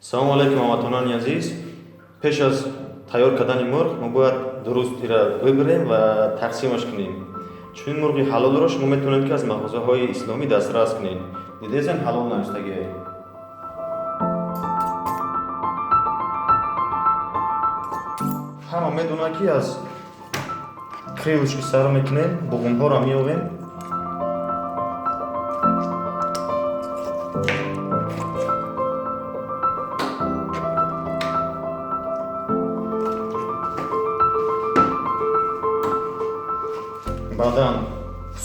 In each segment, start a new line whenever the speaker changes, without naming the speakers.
Салому алайкум, ҳамватанони азиз. Пеш аз тайёр кардани мурғ мо бояд дуруст ира бибирем ва тақсимаш кунем. Чунин мурғи ҳалолро шумо метавонед, ки аз мағозаҳои исломӣ дастрас кунед. Дидезен, ҳалол навиштагие. Ҳама медонад, ки аз крылышки сар мекунем, буғумҳоро меовем. Баъдан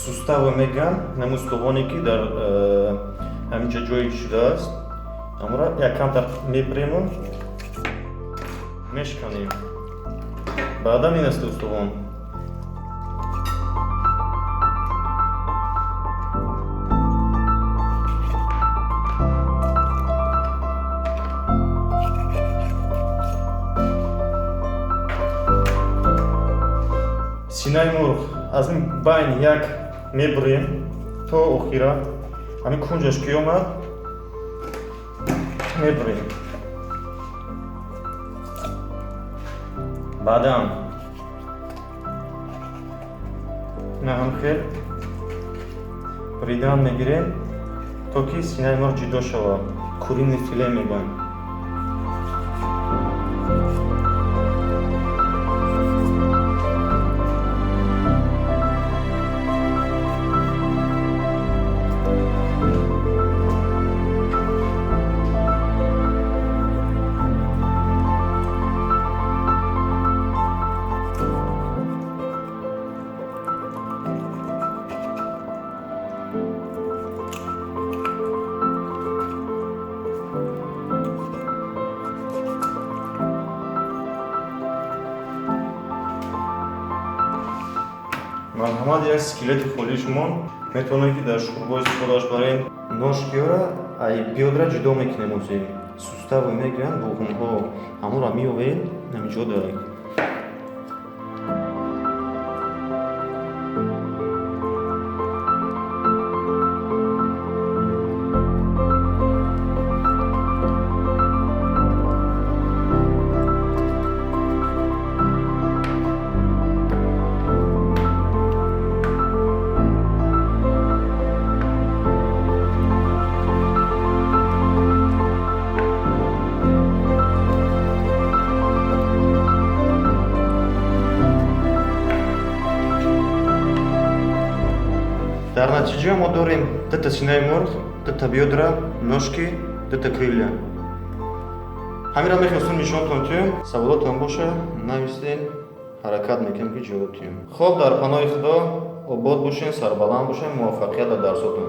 суставы мегӯянд, ҳамун устухоне, ки дар ҳаминҷа ҷой шудааст, амро якамтар мебирему мешканем. Баъдан ин аст устухон. Синаи мурғ аз ин байн як мебурем то охира, ҳамин кунҷаш ки омад, мебурем. Баъдан на ҳам хел бридан мегирем, то ки синаи мурғ ҷудо шавад. Куриный филе мегӯянд. Марҳамат, як скелети холии шумо метавонед, ки дар шӯрбо истифодааш барен. Ножкиёра ай бёдра ҷудо мекунем. Озем суставы мегӯянд, буғумҳо, ҳамонро меовем ҳаминҷо дар. Дар натиҷа мо дорем дута синаи мурғ, дута бёдра, ножки, дута крылья. Ҳаминро мехостем нишонтон тиём. Саволотон боша, нависен, ҳаракат мекунем, ки ҷавоб тиём. Хоб, дар паноҳи Худо, обод бошен, сарбаланд бошен, муваффақият дар дарсотон.